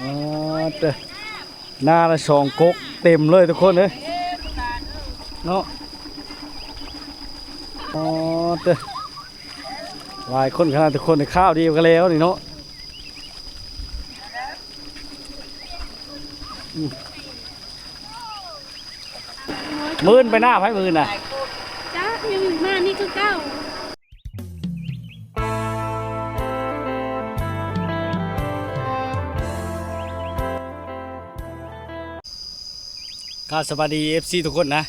ອໍ ເຕີ ນາລະສອງກົກເຕັມເລີຍທຸກຄົນເອີຍເນາະ. ອໍ ເຕີ ຫຼາຍຄົນຂະໜາດທຸກຄົນ ຄາວດຽວກັນແລ້ວນີ້ເນາະ. ອືມ ມື້ອື່ນໄປນາໃຜມື້ອື່ນນະ? ຈັກ ຍັງມານີ້ຄືເກົ່າ. ກາບສະບາຍດີ ເອັຟຊີ ທຸກຄົນນະ,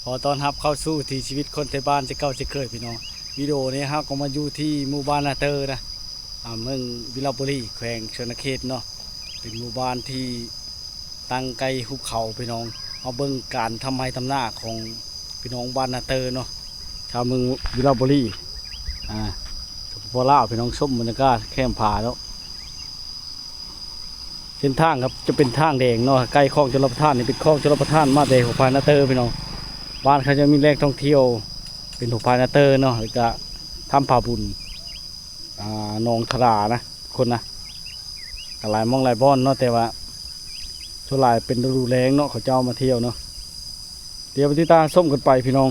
ຂໍຕ້ອນຮັບເຂົ້າສູ່ວິຖີຊີວິດຄົນໄທບ້ານເຊັ່ນເກົ່າເຊັ່ນເຄີຍພີ່ນ້ອງ. ວິດີໂອນີ້ເຮົາກໍມາຢູ່ທີ່ໝູ່ບ້ານນາເຕີນະ ອາ ເມືອງວິລະບູລີ ແຂວງສະຫວັນນະເຂດເນາະ. ເປັນໝູ່ບ້ານທີ່ຕັ້ງໃກ້ຫຸບເຂົາພີ່ນ້ອງ. ມາເບິ່ງການທຳໄຮ່ທຳນາຂອງພີ່ນ້ອງບ້ານນາເຕີເນາະ, ຊາວເມືອງວິລະບູລີ ອາ ສປປ ລາວ. ພີ່ນ້ອງຊົມບັນຍາກາດແຄມຜາເນາະ. ເສັ້ນທາງຄັບ ຈະເປັນທາງແດງເນາະ, ໃກ້ຄອງຊົນລະປະທານນີ້ ເປັນຄອງຊົນລະປະທານມາແຕ່ຫົວພາຍນາເຕີພີ່ນ້ອງ. ບ້ານເຂົາຈະມີແຫຼ່ງທ່ອງທ່ຽວເປັນຫົວພາຍນາເຕີເນາະ, ແລ້ວກະຖ້ຳຜາບຸນ ອາ ໜອງທະລານະ ຄົນນະ ກໍຫຼາຍໝ່ອງຫຼາຍບ່ອນເນາະ, ແຕ່ວ່າສ່ວນຫຼາຍເປັນລະດູແລ້ງເນາະ ເຂົາເຈົ້າມາທ່ຽວເນາະ. ດຽວໄປຕິດຕາມຊົມກັນໄປພີ່ນ້ອງ.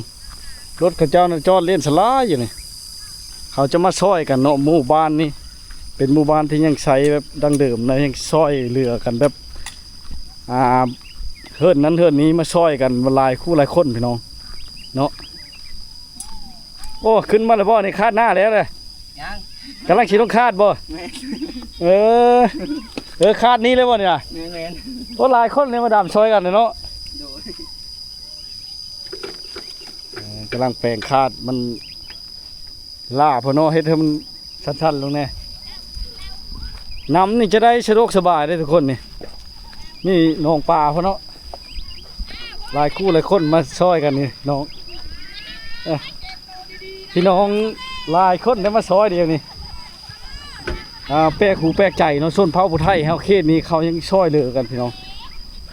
ລົດເຂົາເຈົ້ານະຈອດເລນສະຫຼາຍຢູ່ນີ້, ເຂົາຈະມາຊ່ອຍກັນເນາະ. ໝູ່ບ້ານນີ້ເປັນໝູ່ບ້ານທີ່ຍັງໃຊ້ແບບດັ້ງເດີມນະ, ຍັງຊ່ອຍເຫຼືອກັນແບບ ອາ ເຮືອນນັ້ນເຮືອນນີ້ມາຊ່ອຍກັນຫຼາຍຄູ່ຫຼາຍຄົນພີ່ນ້ອງເນາະ. ໂອ້ ຂຶ້ນມາແລ້ວບໍ່ນີ້? ຄາດໜ້າແລ້ວເດ້. ຍັງ ກຳລັງຊິລົງຄາດບໍ່? ແມ່ນ ເອີ ເອີ ຄາດນີ້ເລີຍບໍ່ນີ້ນະ? ແມ່ນໆ. ໂອ້ ຫຼາຍຄົນເລີຍມາດຳຊ່ອຍກັນເນາະ. ໂດຍ ເອີ ກຳລັງແປງຄາດ ມັນຫຼ້າພຸ້ນເນາະ, ເຮັດໃຫ້ມັນ ສັ້ນໆລົງແດ່. ນ້ຳນີ້ຈະໄດ້ສະດວກສະບາຍເດ້ທຸກຄົນນີ້. ນີ້ໜອງປາພຸ້ນເນາະ, ຫຼາຍຄູ່ຫຼາຍຄົນມາຊ່ອຍກັນນີ້ນ້ອງ. ເອີ ພີ່ນ້ອງຫຼາຍຄົນໄດ້ມາຊ່ອຍດຽວນີ້. ອາ ແປກຫູແປກໃຈເນາະ, ຊົນເຜົ່າຜູ້ໄທເຮົາເຂດນີ້ເຂົາຍັງຊ່ອຍເຫຼືອກັນພີ່ນ້ອງ.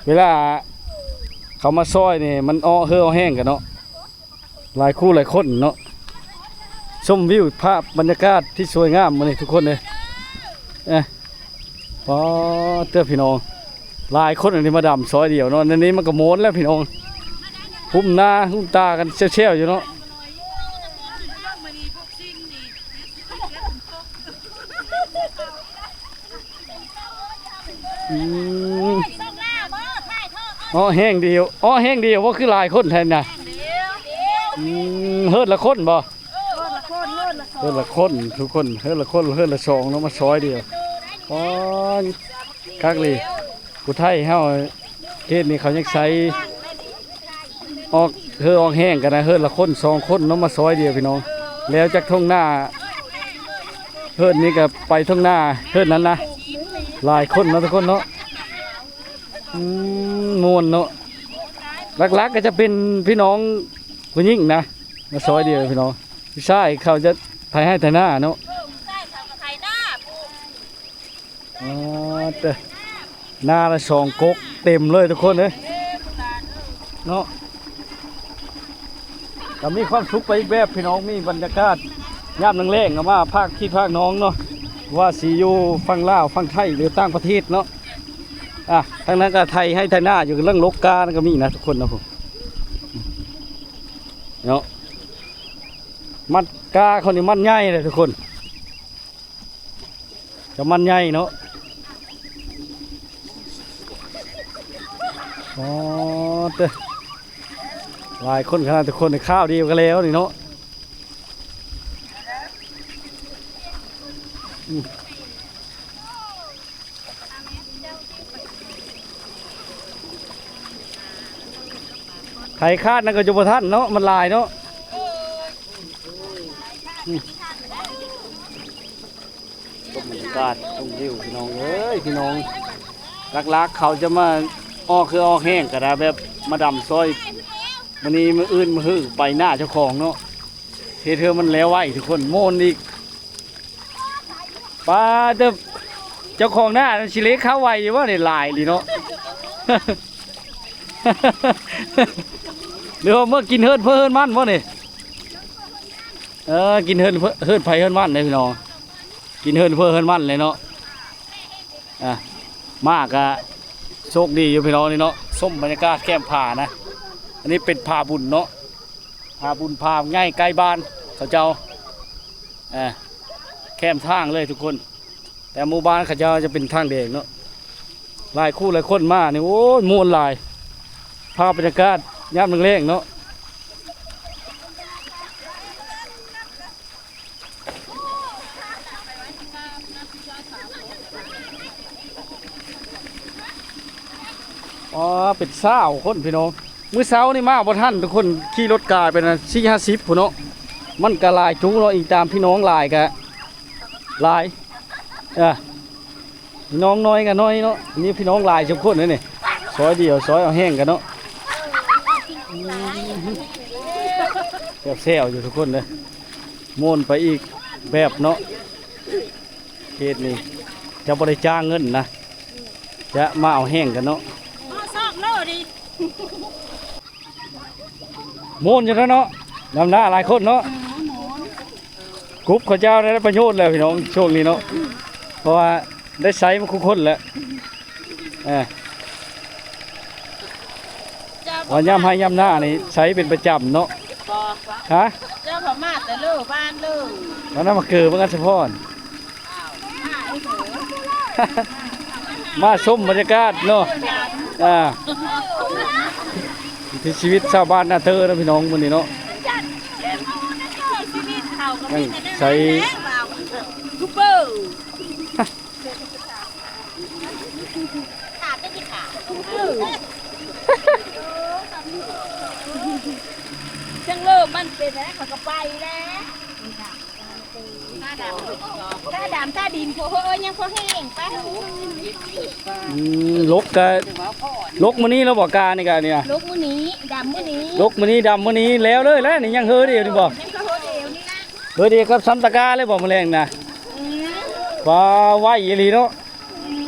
ເວລາເຂົາມາຊ່ອຍນີ້ ມັນເອາະເຮີ້ອອແຮງກັນເນາະ. ຫຼາຍຄູ່ຫຼາຍຄົນເນາະ. ຊົມວິວພາບບັນຍາກາດທີ່ສວຍງາມມື້ນີ້ທຸກຄົນເອີຍ. ເອີ ປາດເຕີ ພີ່ນ້ອງ ຫຼາຍຄົນອັນນີ້ມາດຳຊອຍດຽວເນາະ. ໃນນີ້ມັນກໍມ່ວນແລ້ວພີ່ນ້ອງ, ຫຸ້ມໜ້າຫຸ້ມຕາກັນແຊວໆຢູ່ເນາະ. ອືມ ອໍ ແຮງດຽວ ອໍ ແຮງດຽວບໍ່? ຄືຫຼາຍຄົນແທ້ນະ. ອືມ ເຮີດລະຄົນບໍ່? ເຮີດລະຄົນ ເຮີດລະຄົນ ເຮີດລະຄົນ ທຸກຄົນ ເຮີດລະຄົນ ເຮີດລະສອງເນາະ ມາຊອຍດຽວ. ອໍ ຄັກອີ່ຫຼີ ຜູ້ໄທເຮົາເຂດນີ້ເຂົາຍັງໃສ່ ອອກເຮີ້ອອກແຮງກັນນະ, ເຮີ້ນລະຄົນສອງຄົນເນາະ ມາຊອຍດຽວພີ່ນ້ອງ. ແລ້ວຈາກທົ່ງນາເຮີ້ນນີ້ກໍໄປທົ່ງນາເຮີ້ນນັ້ນນະ, ຫຼາຍຄົນເນາະທຸກຄົນເນາະ. ອືມ ມ່ວນເນາະ. ຫຼັກໆກໍຈະເປັນພີ່ນ້ອງຜູ້ຍິງນະ ມາຊອຍດຽວພີ່ນ້ອງ, ຜູ້ຊາຍເຂົາຈະໄຖໄຮ່ໄຖນາເນາະ. ອໍ ເຕີ ນາລະສອງກົກເຕັມເລີຍທຸກຄົນເອີຍເນາະ. ກໍມີຄວາມສຸກໄປອີກແບບພີ່ນ້ອງ, ມີບັນຍາກາດຍາມແລງໆ ກໍມາພາກພີ່ພາກນ້ອງເນາະ, ວ່າຊິຢູ່ຝັ່ງລາວ ຝັ່ງໄທ ຫຼືຕ່າງປະເທດເນາະ. ອ່ະ ທາງນັ້ນກໍໄຖໄຮ່ໄຖນາຢູ່, ເລື່ອງລົກການັ້ນກໍມີນະທຸກຄົນເນາະ ເນາະ. ມັດກາເຂົານີ້ມັດໃຫຍ່ເດ້ທຸກຄົນ. ຈະມັນໃຫຍ່ເນາະ. ອໍ ເຕີ ຫຼາຍຄົນຂະໜາດທຸກຄົນ ຄາວດຽວກັນແລ້ວນີ້ເນາະ. ອືມ ໄຖຄາດນັ້ນກໍຈະບໍ່ທັນເນາະ ມັນຫຼາຍເນາະ. ອືມ ຊົມບັນຍາກາດ ຊົມວິວ ພີ່ນ້ອງເອີຍ ພີ່ນ້ອງ. ຫຼັກໆເຂົາຈະມາອອກເຫື່ອອອກແຮງກໍໄດ້ ແບບມາດຳຊ່ອຍ ມື້ນີ້ມື້ອື່ນມື້ຮືໄປໜ້າເຈົ້າຂອງເນາະ, ເຮັດເຮືອມັນແລ້ວໄວທຸກຄົນ ມ່ວນອີກ. ປາດເຕີ ເຈົ້າຂອງໜ້າຊິເລກເຂົ້າໄວຢູ່ບໍ່ນີ້? ຫຼາຍອີ່ຫຼີເນາະ. ຫຼືວ່າເມືອກິນເຮືອນເພີເຮືອນມັນບໍ່ນີ້? ເອີ ກິນເຮືອນເພີເຮືອນໃຜເຮືອນມັນເດ້ພີ່ນ້ອງ, ກິນເຮືອນເພີເຮືອນມັນເລີຍເນາະ. ອ່າ ມາກະໂຊກດີຢູ່ພີ່ນ້ອງນີ້ເນາະ ຊົມບັນຍາກາດແຄມຜານະ. ອັນນີ້ເປັນຜາບຸນເນາະ ຜາບຸນ ຜາໃຫຍ່ໃກ້ບ້ານເຂົາເຈົ້າ ເອີ ແຄມທາງເລີຍທຸກຄົນ. ແຕ່ໝູ່ບ້ານເຂົາເຈົ້າຈະເປັນທາງແດງເນາະ. ຫຼາຍຄູ່ຫຼາຍຄົນມານີ້ ໂອ້ຍ ມ່ວນຫຼາຍ. ພາບບັນຍາກາດຍາມແລງໆເນາະ. ອໍ ເປັນຊາວຄົນພີ່ນ້ອງ. ມື້ເຊົ້ານີ້ມາບໍ່ທັນທຸກຄົນ ຂີ່ລົດກາໄປນະ ສີ່ຫ້າສິບພຸ້ນເນາະ. ມັນກະຫຼາຍຈຸເນາະ ອີງຕາມພີ່ນ້ອງຫຼາຍກະຫຼາຍ ເອີ ພີ່ນ້ອງໜ້ອຍກະໜ້ອຍເນາະ. ມີພີ່ນ້ອງຫຼາຍຊຸມຄົນເດ້ນີ້ ຊອຍດຽວ ຊອຍເອົາແຮງກັນເນາະ. ແຊວໆຢູ່ທຸກຄົນເດີ ມ່ວນໄປອີກແບບເນາະ. ເຂດນີ້ຈະບໍ່ໄດ້ຈ້າງເງິນນະ ຈະມາເອົາແຮງກັນເນາະ. ມາຊອກໂລດ ມ່ວນຢູ່ແລ້ວເນາະ ນຳໜ້າຫຼາຍຄົນເນາະ. ກຸ່ມເຂົາເຈົ້າໄດ້ປະໂຫຍດແລ້ວພີ່ນ້ອງ ຊ່ວງນີ້ເນາະ ເພາະວ່າໄດ້ໃຊ້ມາຄູ່ຄົນແລ້ວ. ເອີ ວ່າຍາມໄຮ່ຍາມນານີ້ໃຊ້ເປັນປະຈຳເນາະ. ຮະ ເຈົ້າກໍມາແຕ່ເລີບ້ານເລີ ມານຳມາເກີເບິ່ງອັດສະພອນ. ມາຊົມບັນຍາກາດເນາະ ອ່າ ວິຖີຊີວິດຊາວບ້ານນາເທີເນາະພີ່ນ້ອງ ມື້ນີ້ເນາະ. ຍັງໃຊ້ ຈັ່ງເລີ່ມມັນເປັນແລ້ວ ເຂົາກໍໄປແລ້ວ. ຕາດຳ ຕາດຳ ຕາດິນ ໂອ້ຍ ຍັງພໍແຫ້ງໄປ. ອືມ ລົກກະ ລົກມື້ນີ້ແລ້ວບໍ່ ການີ້ກະນີ້ນະ? ລົກມື້ນີ້ ດຳມື້ນີ້ ລົກມື້ນີ້ ດຳມື້ນີ້ ແລ້ວເລີຍແຫຼະນີ້. ຍັງເຮີດຽວນີ້ບໍ່? ຍັງເຮີດດຽວນີ້ນະ ເຮີດດຽວກັບຊຳຕະກາເລີຍບໍ່ ມື້ແລງນະ? ອືມ ວ້າ ໄວອີ່ຫຼີເນາະ. ອືມ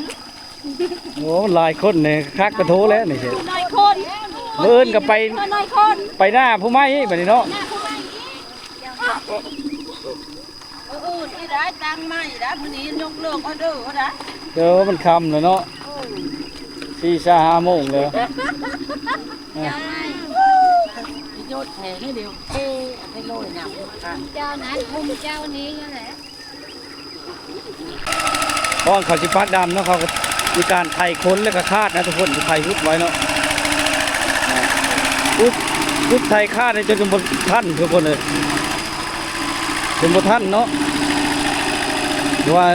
ໂອ້ ຫຼາຍຄົນນີ້ ຄັກກະໂທແລ້ວນີ້. ນ້ອຍຄົນ ມື້ອື່ນກໍໄປ ນ້ອຍຄົນ ໄປໜ້າຜູ້ໃໝ່ບັດນີ້ເນາະ. ໜ້າຜູ້ໃໝ່ ມື້ອື່ນຊິໄດ້ຕັ້ງໃໝ່ລະ ມື້ນີ້ຍົກເລີກອໍເດີລະ. ເອີ ມັນຄ່ຳແລ້ວເນາະ ເອີ ສີ່ສາມຫ້າໂມງແລ້ວ. ເອີ ຍດແທ້ນີ້ດຽວ ເອ ໄປໂລຍນ້ຳ ເຈົ້ານັ້ນ ຄຸມເຈົ້ານີ້ຢູ່ແຫຼະ. ກ່ອນເຂົາຊິປາກດຳເນາະ ເຂົາກໍມີການໄຖຄົນ ແລ້ວກໍຄາດນະທຸກຄົນ ຊິໄຖຫຸດໄວ້ເນາະ. ຫຸດ ຫຸດໄຖຄາດນີ້ຈົນບໍ່ທັນທຸກຄົນເອີຍ ຈົນບໍ່ທັນເນາະ ເພາະວ່າ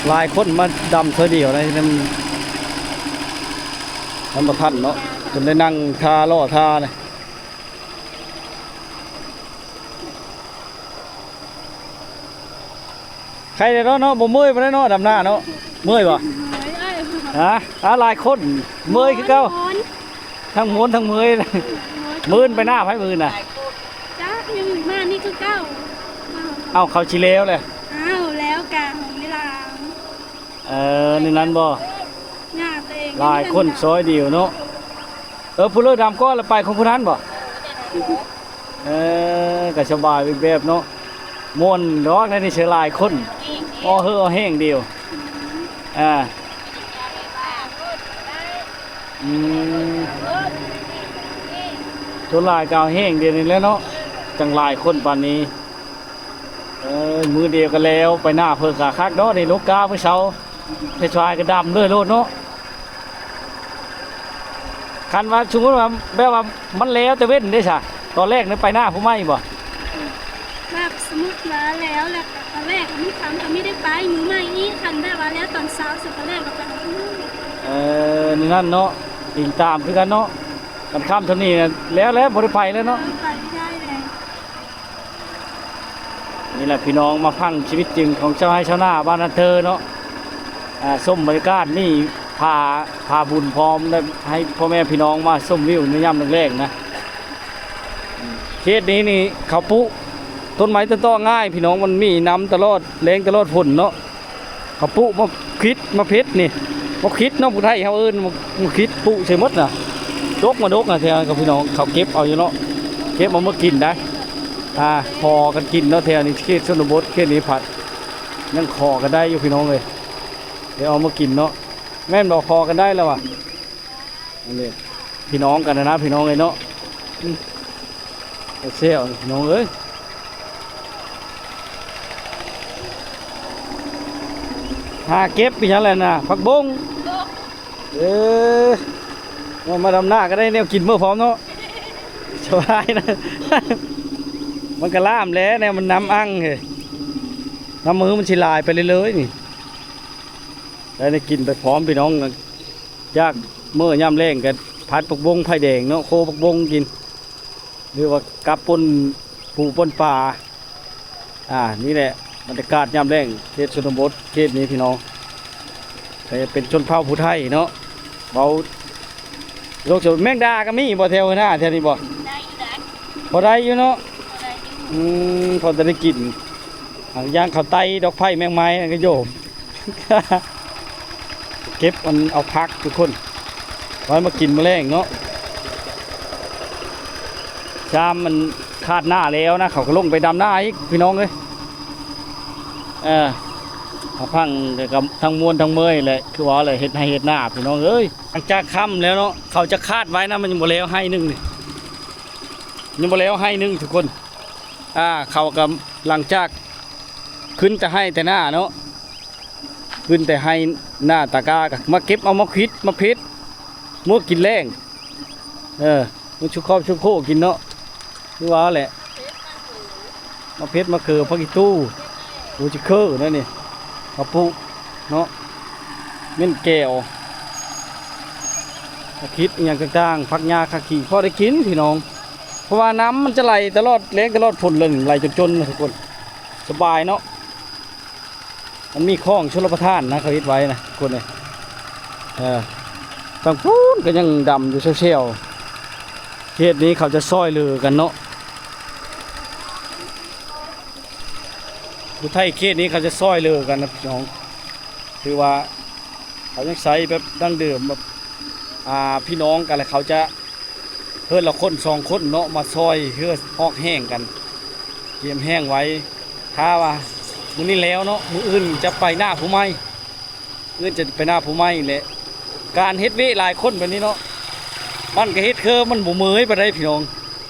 ຫຼາຍຄົນມາດຳເທື່ອດຽວນະ ມັນ ມັນບໍ່ທັນເນາະ ຈົນໄດ້ນັ່ງຖ້າລໍຖ້ານະ. ໄຄແດ່ເນາະ ບໍ່ເມື່ອຍປານໃດເນາະ ດຳນາເນາະ. ເມື່ອຍບໍ່? ເມື່ອຍ. ຮະ? ອາ ຫຼາຍຄົນເມື່ອຍຄືເກົ່າ ທັງມ່ວນທັງເມື່ອຍ. ມື້ອື່ນໄປໜ້າໃຜມື້ອື່ນນະ? ຈັກ ຍັງມານີ້ຄືເກົ່າ. ເອົ້າ ເຂົາຊິແລ້ວແຫຼະ. ອ້າວ ແລ້ວກະເວລາ ເອີ ນີ້ນັ້ນບໍ່? ຍາກເອງ ຫຼາຍຄົນຊອຍດຽວເນາະ. ເອີ ຜູ້ເລີດດຳກ່ອນລະໄປຂອງຜູ້ນັ້ນບໍ່? ເອີ ກໍສະບາຍອີກແບບເນາະ ມ່ວນດອກໃນນີ້ ເສຍຫຼາຍຄົນ ອໍເຮີແຮງດຽວ. ອາ ອືມ ສ່ວນຫຼາຍກໍເອົາແຮງດຽວນີ້ແຫຼະເນາະ ຈັ່ງຫຼາຍຄົນປານນີ້. ເອີ ມື້ດຽວກໍແລ້ວ ໄປໜ້າເພິ່ນກະຄັກເນາະ ໄດ້ລົງກາມື້ເຊົ້າ ແຕ່ຊວາຍກໍດຳເລີຍໂລດເນາະ. ຄັນວ່າສົມມຸດວ່າ ແບບວ່າມັນແລ້ວແຕ່ເວັນເດ້ຊະ ຕອນແລກນີ້ໄປໜ້າຜູ້ໃໝ່ບໍ່? ແບບສົມມຸດວ່າແລ້ວ ແລ້ວກໍຕອນແລກມັນຄ່ຳກໍມີໄດ້ໄປມື້ໃໝ່ອີກ ຄັນແບບວ່າແລ້ວຕອນເຊົ້າ ຊິຕອນແລກກໍໄປຫາຜູ້ໃໝ່. ເອີ ແນວນັ້ນເນາະ ອີງຕາມຄືກັນເນາະ ຄັນຄ່ຳເທົ່ານີ້ແລ້ວ ແລ້ວບໍ່ໄດ້ໄປແລ້ວເນາະ ໄປໄດ້ແລ້ວ. ນີ້ແຫຼະພີ່ນ້ອງ ມາຟັງຊີວິດຈິງຂອງຊາວໄຮ່ຊາວນາບ້ານນາເທີເນາະ ອາ ຊົມບັນຍາກາດນີ້ ພາ ພາບຸນພ້ອມ ແລະ ໃຫ້ພໍ່ແມ່ພີ່ນ້ອງມາຊົມວິວໃນຍາມແລງໆນະ. ເຂດນີ້ນີ້ເຂົາປູກຕົ້ນໄມ້ຕົ້ນຕໍງ່າຍພີ່ນ້ອງ ມັນມີນ້ຳຕະຫຼອດແລ້ງຕະຫຼອດຝົນເນາະ. ເຂົາປູກໝາກຂິດ ໝາກເຜັດນີ້ ໝາກຂິດເນາະ ຜູ້ໄທເຮົາເອີ້ນໝາກຂິດ ປູກໃສ່ໝົດນະ ດົກ ມາດົກນະ ແຖວນັ້ນກໍພີ່ນ້ອງ ເຂົາເກັບເອົາຢູ່ເນາະ ເກັບເອົາມາກິນໄດ້ ອາ ຂໍກັນກິນເນາະ. ແຖວນີ້ເຂດຊົນນະບົດ ເຂດນີ້ພັດຍັງຂໍກັນໄດ້ຢູ່ພີ່ນ້ອງເອີຍ. เดี๋ยวเอามากินเนาะ แม่นบ่ คอกันได้แล้ววะ อันนี้พี่น้องกันนะ พี่น้องเอ้ยเนาะ อืม แซ่บๆ พี่น้องเอ้ย หาเก็บอีหยังแหละน่ะ ผักบง เออ มาดำนาก็ได้แนวกินเมื่อพร้อมเนาะ สบายนะ มันก็ล่ามแหละ แนวมันน้ำอั้งเฮ้ย น้ำมือมันสิหลายไปเรื่อยๆ นี่ ได้ ได้กินไปพร้อมพี่น้อง อยากมื้อยามแลงก็ผัดผักบงไผ่แดงเนาะ โคผักบงกิน หรือว่ากับป่นปูป่นปลา อ่า นี่แหละบรรยากาศยามแลง เขตชนบท เขตนี้พี่น้อง ก็จะเป็นชนเผ่าผู้ไทเนาะ เว้า โลกโซ แมงดาก็มีบ่แถวหน้าแถวนี้บ่ ได้อยู่ได้ พอได้อยู่เนาะ พอได้อยู่ อืม พอจะได้กิน หางย่างข้าวไต้ ดอกไผ่ แมงไม้นั่นก็โยม เก็บมันเอาผักทุกคน ไว้มากินมื้อแลงเนาะ ยามมันคาดหน้าแล้วนะ เขาก็ลงไปดำนาอีกพี่น้องเอ้ย เออ มาพังแต่ก็ทั้งม่วนทั้งเมื่อยแหละ คือว่าแหละ เฮ็ดไร่เฮ็ดนาพี่น้องเอ้ย หลังจากค่ำแล้วเนาะ เขาจะคาดไว้นะ มันยังบ่แล้วไร่หนึ่งนี่ ยังบ่แล้วไร่หนึ่งทุกคน อ่า เขาก็หลังจากขึ้นแต่ไร่แต่นาเนาะ ขึ้นแต่ไร่นาตะกร้าก็มาเก็บเอามาคิดมาเพ็ด มื้อกินแลง เออ มื้อชุบครอบชุบโคกินเนาะ คือว่าแหละ มาเพ็ด มาเขือ ผักอีตู้ โอ้ จิเคิอนั่นนี่ มาปลูกเนาะ เม่นแก้ว ผักคิดอิหยังต่างๆ ผักหญ้า ผักขี้ พอได้กินพี่น้อง เพราะว่าน้ำมันจะไหลตลอดแล้งตลอดฝนเลย ไหลจนจนนะทุกคน สบายเนาะ มันมีคลองชลประทานนะ เขาเฮ็ดไว้นะทุกคนเอ้ย เออ ตังพู้นก็ยังดำอยู่แซวๆ เขตนี้เขาจะซ่อยเหลือกันเนาะ ผู้ไทเขตนี้เขาจะซ่อยเหลือกันนะพี่น้อง คือว่าเขายังใช้แบบดั้งเดิม แบบ อ่า พี่น้องกัน แล้วเขาจะ เฮือนละคนสองคนเนาะ มาซ่อยเฮือออกแห้งกัน เตรียมแห้งไว้ ถ้าว่ามื้อนี้แล้วเนาะ มื้ออื่นจะไปหน้าผู้ใหม่ มื้ออื่นจะไปหน้าผู้ใหม่แหละ การเฮ็ดเวะหลายคนแบบนี้เนาะ มันก็เฮ็ดคือมันบ่เมื่อยปานใดพี่น้อง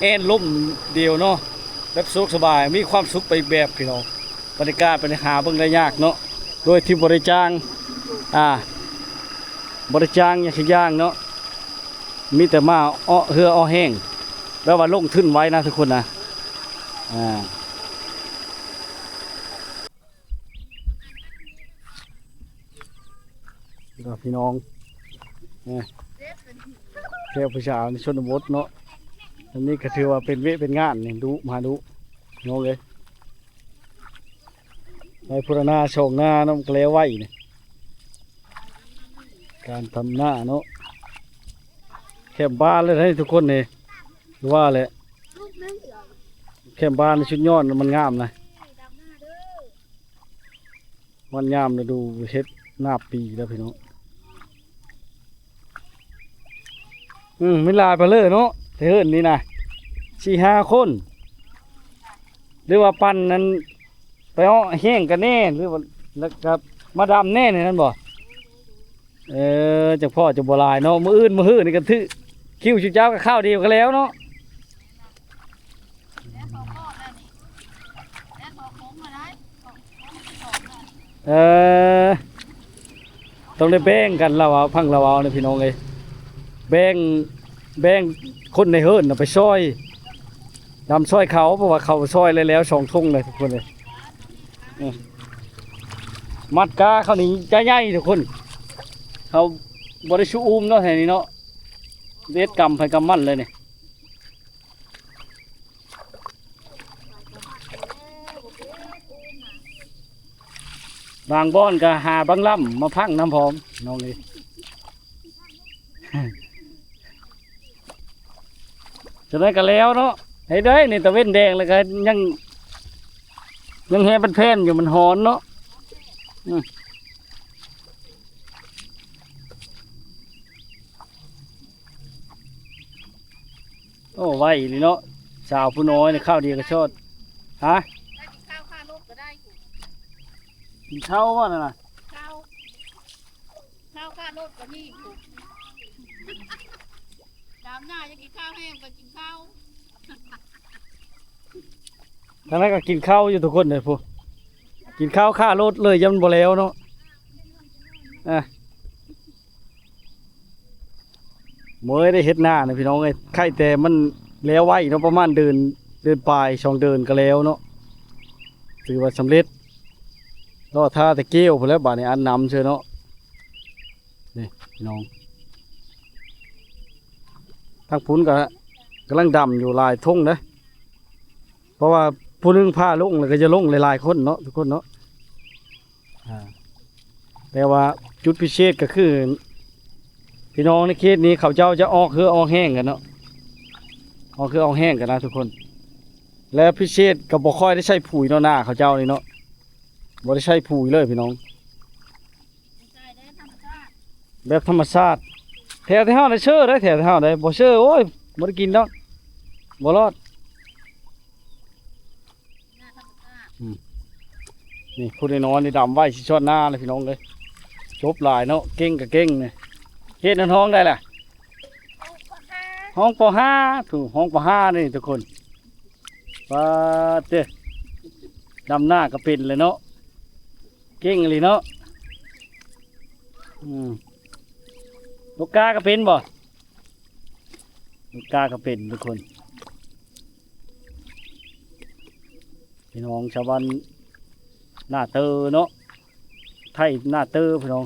แอ่นลมเดียวเนาะ แบบสะดวกสบาย มีความสุขไปอีกแบบพี่น้อง บรรยากาศไปหาเบิ่งได้ยากเนาะ โดยที่บ่ได้จ้าง อ่า บ่ได้จ้างหยังสักอย่างเนาะ มีแต่มาอ้อเฮืออ้อแห้ง แบบว่าลงทุนไว้นะทุกคนนะ อ่า ก็พี่น้อง เอ้ย แถวผู้สาวในชนบทเนาะ อันนี้ก็ถือว่าเป็นเวะเป็นงานนี่ ดุมาดุ พี่น้องเอ้ย ไร่พุ้นนาสองนาเนาะ มันก็แล้วไวนี่ การทำนาเนาะ แคมบ้านเลยนะทุกคนนี่ คือว่าแหละ แคมบ้านนี่สุดยอด มันงามนะ มันงามฤดูเฮ็ดนาปีแล้วพี่น้อง อืม มีหลายปานเลยเนาะ แต่เฮือนนี่นะ สี่ห้าคน หรือว่าปั่นนั้นไปอ้อแห้งกันแน่ หรือว่า แล้วก็มาดำแน่นี่นั่นบ่ เออ จังพ่อจังบ่หลายเนาะ มื้ออื่นมื้อฮื้อนี่ก็ถือ คิวชุเจ้าก็ข้าวเดียวกันแล้วเนาะ เออ ต้องได้แบ่งกัน ลาวเว้า พังลาวเว้านี่พี่น้องเอ้ย แบ่ง แบ่งคนในเฮือนน่ะไปซ่อย ดำซ่อยเขา เพราะว่าเขาซ่อยแล้ว แล้วสองถุงเลยทุกคนเลย เออ มัดกาเขานี่จะใหญ่ทุกคน เขาบ่ได้ชูอุ้มเนาะแถวนี้เนาะ เด็ดกำไผกำมันเลยนี่ บางบ่อนก็หาบางลำมาพังนำพร้อม น้องเอ้ย จั่งใด๋ก็แล้วเนาะ ให้ได้นี่ ตะเว็นแดงแล้วก็ยัง ยังแฮเป็นแผ่นอยู่ มันฮ้อนเนาะ อืม โอ้ ไวอีหลีเนาะ สาวผู้น้อยนี่ ข้าวเดียวก็ชอด ฮะ กินข้าวบ่นั่นน่ะ ข้าว ລົດກໍມີຢູ່ ດຳໜ້າ ຢາກກິນຂ້າວແຮງກໍກິນເຂົ້າ ທາງນັ້ນກໍກິນເຂົ້າຢູ່ທຸກຄົນເດ້ພຸ້ນ ກິນເຂົ້າຄາລົດເລີຍ ຢ້ານມັນບໍ່ແລ້ວເນາະ ອ່ະ ບໍ່ໄດ້ເຮັດນານະພີ່ນ້ອງເອີຍ ໄຄແຕ່ມັນແລ້ວໄວເນາະ ປະມານເດືອນ ເດືອນປາຍ ສອງເດືອນກໍແລ້ວເນາະ ຖືວ່າສຳເລັດ ລໍຖ້າແຕ່ກ່ຽວພຸ້ນແຫຼະ ບາດນີ້ອັດນ້ຳເຊີເນາະ ນີ້ພີ່ນ້ອງ ທາງພຸ້ນກໍກຳລັງດຳຢູ່ຫຼາຍທົ່ງເດ້ ເພາະວ່າຜູ້ໜຶ່ງພາລົງ ແລ້ວກໍຈະລົງຫຼາຍໆຄົນເນາະ ທຸກຄົນເນາະ ອ່າ ແຕ່ວ່າຈຸດພິເສດກໍຄື ພີ່ນ້ອງໃນເຂດນີ້ເຂົາເຈົ້າຈະອອກເຫື່ອອອກແຮງກັນເນາະ ອອກເຫື່ອອອກແຮງກັນນະທຸກຄົນ ແລະພິເສດກໍບໍ່ຄ່ອຍໄດ້ໃຊ້ປຸ໋ຍເນາະ ນາເຂົາເຈົ້ານີ້ເນາະ ບໍ່ໄດ້ໃຊ້ປຸ໋ຍເລີຍພີ່ນ້ອງ ແບບທຳມະຊາດ ແຖວທີ່ເຮົາໄດ້ເຊີໄດ້ ແຖວທີ່ເຮົາໄດ້ບໍ່ເຊີ ໂອ້ຍ ບໍ່ໄດ້ກິນດອກ ບໍ່ລອດ ອືມ ນີ້ຜູ້ນ້ອຍໆນີ້ດຳໄວ້ຊິຊອດນາແລ້ວພີ່ນ້ອງເອີຍ ຈົບຫຼາຍເນາະ ເກັ່ງກໍເກັ່ງນີ້ ເຮັດໃນຫ້ອງໃດລະ ຫ້ອງ ປໍຫ້າ ໂທ້ ຫ້ອງ ປໍຫ້າ ນີ້ທຸກຄົນ ປາດເຕີ ດຳນາກໍເປັນແລ້ວເນາະ ເກັ່ງອີ່ຫຼີເນາະ ອືມ ລູກກາກໍເປັນບໍ່? ລູກກາກໍເປັນທຸກຄົນ ພີ່ນ້ອງຊາວບ້ານນາເຕີເນາະ ໄທນາເຕີພີ່ນ້ອງ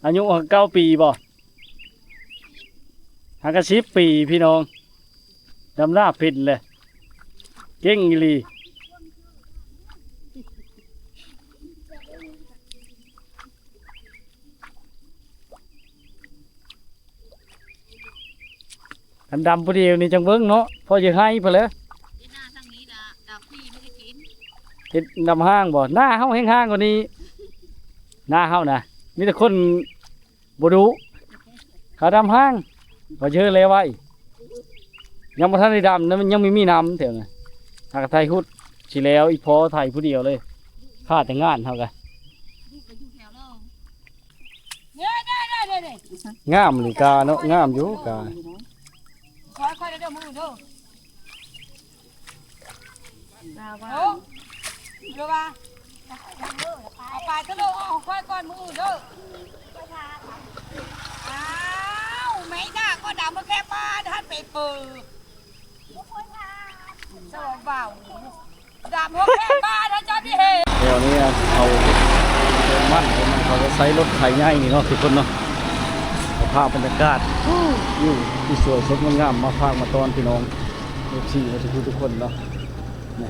ອາຍຸເກົ້າປີບໍ່? ຫາກະສິບປີພີ່ນ້ອງ ດຳນາເປັນແຫຼະ ເກັ່ງອີ່ຫຼີ ຄັນດຳຜູ້ດຽວນີ້ຈັ່ງເບິ່ງເນາະ ພໍຈະໄຫ້ພຸ້ນແຫຼະ ເຮັດດຳຫ້າງບໍ່? ນາເຮົາແຮ່ງຫ້າງກວ່ານີ້ ນາເຮົານະ ມີແຕ່ຄົນ ບໍ່ດຸ ຂາດຳຫ້າງ ວ່າເຈີແລໄວ້ ຍັງບໍ່ທັນໄດ້ດຳນະ ມັນຍັງມີ ມີນ້ຳແຖວນັ້ນ ຫາກະໄຖຮຸດຊິແລ້ວ ອີ່ພໍ່ໄຖຜູ້ດຽວເລີຍ ຂາແຕ່ງານເຮົາກະ ງາມນີ້ກາເນາະ ງາມຢູ່ກາ ຂ້ອຍໆເດີ ມື້ອື່ນເດີ. ລາວວ່າ ໂອ້ ເດີວ່າ ເອົາໄປເດີ ເອົາຂ້ອຍກ່ອນມື້ອື່ນເດີ. ອ້າວ ແມ່ນຫຍັງກໍດຳມາແຄ່ບ້ານ ຫັ້ນໄປເປີ ສະເວົ້າ ດຳມາແຄ່ບ້ານ ເຈົ້າຊິເຫັນ. ແຖວນີ້ເຂົາເຮັດມັນ ເຂົາຈະໃຊ້ລົດໄຖໃຫຍ່ນີ້ເນາະ ທຸກຄົນເນາະ. ພາບບັນຍາກາດ ວິວທີ່ສວຍສົດງົດງາມ ມາຝາກມາຕ້ອນພີ່ນ້ອງ ເອັຟຊີ ທຸກໆຄົນເນາະ. ນີ້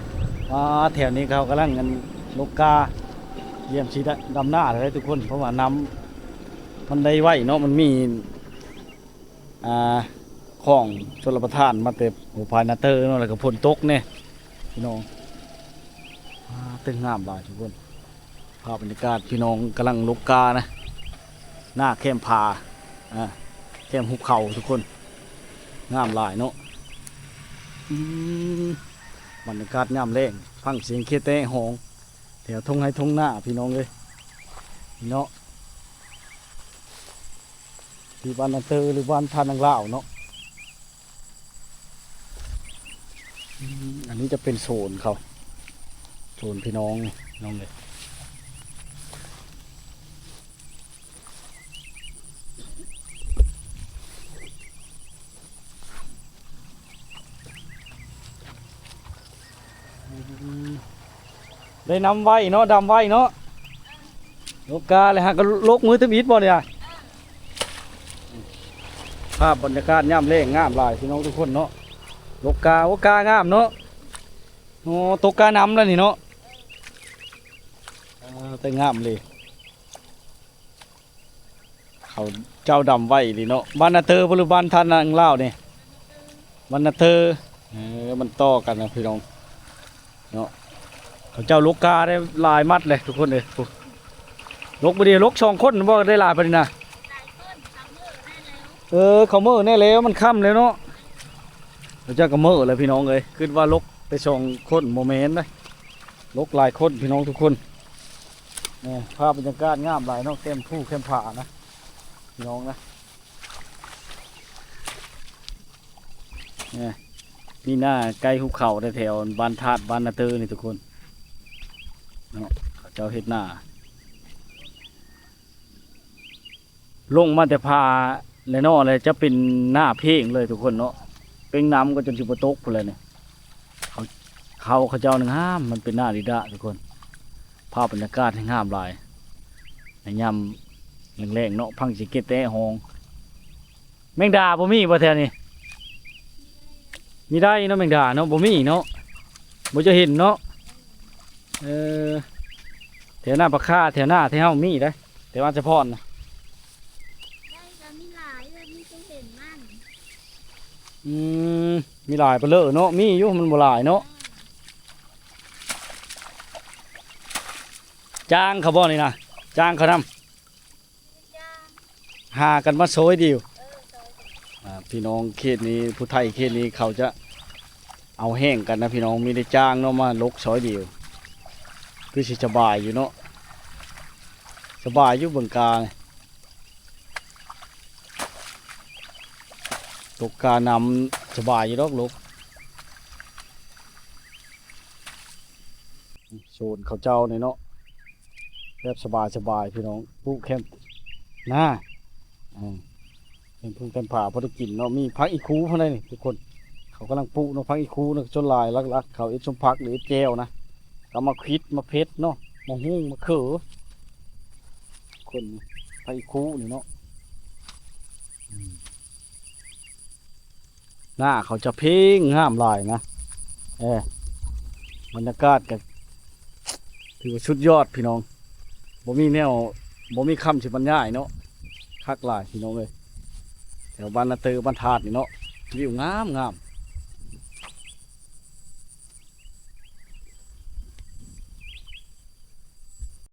ອ່າ ແຖວນີ້ເຂົາກຳລັງ ອັນ ລົກກາ ກຽມຊິດຳນາແລ້ວທຸກຄົນ ເພາະວ່ານ້ຳມັນໄຫຼໄວເນາະ ມັນມີ ອ່າ ຂອງຊົນລະປະທານມາແຕ່ຫົວພາຍນາເຕີເນາະ ແລ້ວກໍຝົນຕົກແດ່ພີ່ນ້ອງ. ອ່າ ເຖິງງາມຫຼາຍທຸກຄົນ. ພາບບັນຍາກາດພີ່ນ້ອງກຳລັງລົກການະ ໜ້າແຄມຜາ ອ່າ ແຄມຫຸບເຂົາທຸກຄົນ ງາມຫຼາຍເນາະ. ອືມ ບັນຍາກາດຍາມແລງ ຟັງສຽງເຄແຕະຮ້ອງ ແຖວທົ່ງໄຮ່ທົ່ງນາພີ່ນ້ອງເອີຍ ເນາະ ທີ່ບ້ານນາເຕີ ຫຼື ບ້ານທ່ານາງລາວເນາະ. ອືມ ອັນນີ້ຈະເປັນໂຊນເຂົາ ໂຊນພີ່ນ້ອງ ນ້ອງເອີຍ. ໄດ້ນ້ຳໄວເນາະ ດຳໄວເນາະ ລົກກາແລ້ວຫາກະລົກມື້ທຳອິດບໍ່ນີ້ນະ. ພາບບັນຍາກາດຍາມແລງງາມຫຼາຍພີ່ນ້ອງທຸກຄົນເນາະ. ລົກກາ ໂອ້ ກາງາມເນາະ ໂອ້ ຕົກການ້ຳແລ້ວນີ້ເນາະ. ເອີ ແຕ່ງາມເລີຍ. ເຂົາເຈົ້າດຳໄວອີ່ຫຼີເນາະ. ບ້ານນາເຕີບໍ່ ຫຼື ບ້ານທ່ານາງລາວນີ້? ບ້ານນາເຕີ. ເອີ ມັນຕໍ່ກັນນະພີ່ນ້ອງເນາະ. ເຂົາເຈົ້າລົກກາໄດ້ຫຼາຍມັດເລີຍທຸກຄົນເອີຍ. ໂອ້ ລົກບໍ່ດີ ລົກສອງຄົນບໍ່ໄດ້ຫຼາຍປານນີ້ນະ. ເອີ ເຂົາເມີແນ່ແລ້ວ ມັນຄ່ຳແລ້ວເນາະ. ເຂົາເຈົ້າກໍເມີແລ້ວພີ່ນ້ອງເອີຍ. ຄິດວ່າລົກແຕ່ສອງຄົນ ບໍ່ແມ່ນເດ້ ລົກຫຼາຍຄົນພີ່ນ້ອງທຸກຄົນ. ນີ້ພາບບັນຍາກາດງາມຫຼາຍເນາະ ແຄມພູແຄມຜານະ ພີ່ນ້ອງນະ. ນີ້ມີນາໃກ້ພູເຂົາແຖວໆ ບ້ານທາດ ບ້ານນາເຕີນີ້ທຸກຄົນເນາະ ເຂົາເຈົ້າເຮັດນາ. ລົງມາແຕ່ຜາແລ້ວເນາະ ແລ້ວຈະເປັນນາເພງເລີຍທຸກຄົນເນາະ ເປັນນ້ຳກໍຈົນຊິບໍ່ຕົກພຸ້ນແຫຼະນີ້. ເຂົາ ເຂົາ ເຂົາເຈົ້ານີ້ງາມ ມັນເປັນນາດິນດາທຸກຄົນ. ພາບບັນຍາກາດແຮ່ງງາມຫຼາຍ ໃນຍາມແລງໆເນາະ ຟັງສຽງເກັດແຕ້ຮ້ອງ. ແມງດາບໍ່ມີບໍ່ແຖວນີ້? ມີໄດ້ເນາະ ແມງດາເນາະ ບໍ່ມີເນາະ ບໍ່ຈະເຫັນເນາະ. ເອີ ແຖວໜ້າປາຄາ ແຖວໜ້າທີ່ເຮົາມີໄດ໋ ແຕ່ວ່າສະພອນນະ ໄດ້ກໍມີຫຼາຍເລີຍ ມີແຕ່ເຫັນມັນ. ອືມ ມີຫຼາຍປານເລີເນາະ ມີຢູ່ ມັນບໍ່ຫຼາຍເນາະ. ຈ້າງເຂົາບໍ່ນີ້ນະ? ຈ້າງເຂົານຳ ຫາກັນມາຊອຍດຽວ. ອ່າ ພີ່ນ້ອງເຂດນີ້ ຜູ້ໄທເຂດນີ້ເຂົາຈະເອົາແຮງກັນນະພີ່ນ້ອງ ມີແຕ່ຈ້າງເນາະ ມາຫຼົກຊອຍດຽວ ຄືຊິສະບາຍຢູ່ເນາະ ສະບາຍຢູ່ເບິ່ງກາ ຕົກການ້ຳສະບາຍຢູ່ດອກ ຫຼົກ. ໂຊນເຂົາເຈົ້ານີ້ເນາະ ແບບສະບາຍໆ ພີ່ນ້ອງ ປູກແຄມນາ ເອີ ເປັນພູເປັນຜາພໍໄດ້ກິນເນາະ. ມີຜັກອີ່ຄູພວກນີ້ທຸກຄົນ ເຂົາກຳລັງປູກເນາະ ຜັກອີ່ຄູນະ ສ່ວນຫຼາຍຫຼັກໆ ເຂົາເຮັດສົມຜັກ ຫຼື ເຮັດແຈ່ວນະ ກໍມາຂິດ ມາເຜັດເນາະ ມາຫຸ່ງ ມາເຂີ ຄົນ ຜັກອີ່ຄູນີ້ເນາະ. ອືມ ໜ້າເຂົາຈະເພງງາມຫຼາຍນະ ເອີ ບັນຍາກາດກໍຖືວ່າສຸດຍອດພີ່ນ້ອງ ບໍ່ມີແນວ ບໍ່ມີຄຳຊິບັນຍາຍເນາະ ຄັກຫຼາຍພີ່ນ້ອງເອີຍ. ແຖວບ້ານນາເຕີ ບ້ານທາດນີ້ເນາະ ວິວງາມໆ.